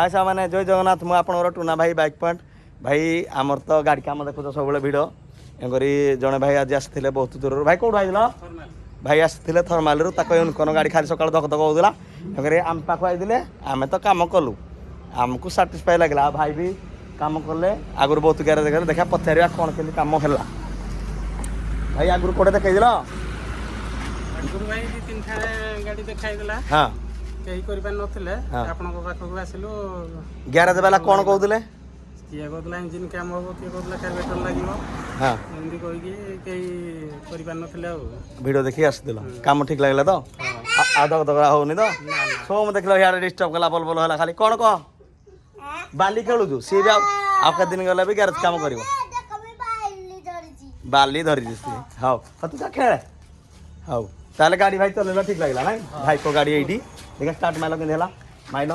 ହାଏ ସାଙ୍ଗମାନେ, ଜୟ ଜଗନ୍ନାଥ। ମୁଁ ଆପଣଙ୍କର ଟୁନା ଭାଇ, ବାଇକ୍ ପଏଣ୍ଟ। ଭାଇ, ଆମର ତ ଗାଡ଼ି କାମ ଦେଖୁଛ ସବୁବେଳେ ଭିଡ଼। ତେଣୁକରି ଜଣେ ଭାଇ ଆଜି ଆସିଥିଲେ ବହୁତ ଦୂରରୁ। ଭାଇ, କେଉଁଠୁ ଆଇଥିଲ? ଭାଇ ଆସିଥିଲେ ଥର୍ମାଲରୁ। ତାକୁ ୟୁନିକର୍ନ ଗାଡ଼ି ଖାଲି ସକାଳୁ ଧକ ଧକ ହେଉଥିଲା। ତେଣୁକରି ଆମ ପାଖକୁ ଆଇଥିଲେ। ଆମେ ତ କାମ କଲୁ, ଆମକୁ ସାଟିସ୍ଫାଏ ଲାଗିଲା। ଆଉ ଭାଇ ବି କାମ କଲେ, ଆଗରୁ ବହୁତ ଗ୍ୟାରେଜ ଗଲେ। ଦେଖିବା, ପଚାରିବା କ'ଣ କେମିତି କାମ ହେଲା। ଭାଇ, ଆଗରୁ କୋଉଠି ଦେଖେଇଥିଲ? ଆଗରୁ ଭାଇ ଦି ତିନିଟା ଗାଡ଼ି ଦେଖାଇଥିଲା। କେହି କରିପାରି ନଥିଲେ। ଆପଣଙ୍କ ପାଖକୁ ଆସିଲୁ। ଗ୍ୟାରେଜ ବାଲା କ'ଣ କହୁଥିଲେ? କିଏ କହୁଥିଲା ଇଞ୍ଜିନ୍ କାମ ହବ, କିଏ କହୁଥିଲା କାର୍ବେଟର ଲାଗିବ। ଏମିତି କହିକି କେହି କରିପାରିନଥିଲେ ଆଉ। ଭିଡ଼ିଓ ଦେଖିକି ଆସିଥିଲ। କାମ ଠିକ୍ ଲାଗିଲା ତ? ଆଉ ଧକ ଧକ ହଉନି ତ? ନା ନା। ସୋମ ଦେଖିଲ, ଇଆଡ଼େ ଡିଷ୍ଟର୍ବ କଲା, ବଲ ବଲ ହେଲା ଖାଲି। କ'ଣ କହ? ବାଲି ଖେଳୁଛୁ। ସିଏ ବି ଆଉ ଆଉ କେତେ ଦିନ ଗଲେ ବି ଗ୍ୟାରେଜ କାମ କରିବ। ବାଲି ଧରିଛି ସିଏ। ହଉ ହଉ, ତୁ ଯା ଖେଳେ। ହଉ ତାହେଲେ, ଗାଡ଼ି ଭାଇ ଚଲେଇଲା, ଠିକ୍ ଲାଗିଲା ନାଇଁ? ଭାଇଙ୍କ ଗାଡ଼ି ଏଇଠି ଦେଖିବା। ଷ୍ଟାର୍ଟ ମାଇଲ, କେମିତି ହେଲା? ମାଇଲ,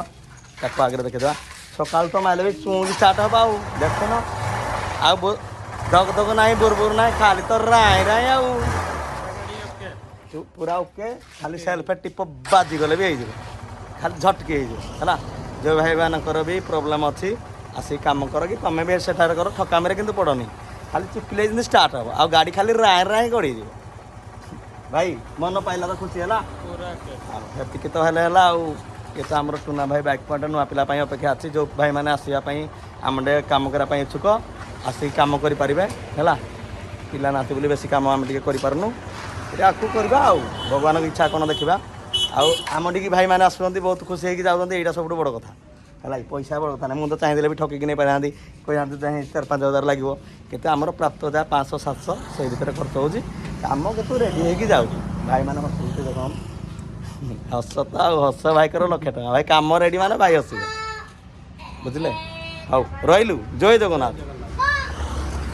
ତାକୁ ଆଗରେ ଦେଖିଦେବା। ସକାଳୁ ତ ମାଇଲେ ବି ଚୁଁ ଷ୍ଟାର୍ଟ ହବ। ଆଉ ଦେଖୁନ, ଆଉ ଧକ ଧକ ନାହିଁ, ବୁର ବୁର ନାହିଁ, ଖାଲି ତ ରାଇଁ ରାଇଁ ଆଉ। ଗାଡ଼ି ଓକେ। ପୁରା ଓକେ। ଖାଲି ସେଲ୍ଫ ଟିପ ବାଜିଗଲେ ବି ହେଇଯିବ, ଖାଲି ଝଟକି ହେଇଯିବ। ହେଲା, ଯେଉଁ ଭାଇମାନଙ୍କର ବି ପ୍ରୋବ୍ଲେମ୍ ଅଛି, ଆସିକି କାମ କର କି ତମେ ବି ସେଠାରେ କର। ଠକାମିରେ କିନ୍ତୁ ପଡ଼ନି। ଖାଲି ଚିପିଲେ ଯେମିତି ଷ୍ଟାର୍ଟ ହେବ ଆଉ ଗାଡ଼ି ଖାଲି ରାଇଁ ରାଇଁ ଗଡ଼ିଯିବ। ଭାଇ, ମନ ପାଇଲା ତ ଖୁସି ହେଲା? ପୁରା ଓକେ। ଆଉ ସେତିକି ତ ହେଲେ ହେଲା। ଆଉ ଇଏ ତ ଆମର ଟୁନା ଭାଇ ବାଇକ୍ ପଏଣ୍ଟ। ନୂଆ ପିଲା ପାଇଁ ଅପେକ୍ଷା ଅଛି। ଯେଉଁ ଭାଇମାନେ ଆସିବା ପାଇଁ, ଆମ ଟିକେ କାମ କରିବା ପାଇଁ ଇଚ୍ଛୁକ, ଆସିକି କାମ କରିପାରିବେ। ହେଲା, ପିଲା ନାହାନ୍ତି ବୋଲି ବେଶୀ କାମ ଆମେ ଟିକେ କରିପାରୁନୁ। ଏଇଟା ଆଗକୁ କରିବା ଆଉ ଭଗବାନଙ୍କ ଇଚ୍ଛା କ'ଣ ଦେଖିବା। ଆଉ ଆମ ଟିକେ ଭାଇମାନେ ଆସୁଛନ୍ତି, ବହୁତ ଖୁସି ହେଇକି ଯାଉଛନ୍ତି। ଏଇଟା ସବୁଠୁ ବଡ଼ କଥା ହେଲା କି ପଇସା ବଡ଼ କଥା ନାହିଁ। ମୁଁ ତ ଚାହିଁଥିଲେ ବି ଠକିକି ନେଇପାରିଥାନ୍ତି, କହିଥାନ୍ତି ଚାହିଁ 4-5 ହଜାର ଲାଗିବ। କେତେ ଆମର ପ୍ରାପ୍ତ ଯାହା 500 700, ସେଇ ଭିତରେ ଖର୍ଚ୍ଚ ହେଉଛି। କାମ କେତେ ରେଡ଼ି ହେଇକି ଯାଉଛି। ଭାଇମାନେ ହସୁଛନ୍ତି, ଦେଖ ହସ ତ। ଆଉ ହସ ଭାଇଙ୍କର ଲକ୍ଷେ ଟଙ୍କା। ଭାଇ କାମ ରେଡ଼ି ମାନେ ଭାଇ ହସିବେ, ବୁଝିଲେ? ହଉ, ରହିଲୁ। ଜୟ ଜଗନ୍ନାଥ।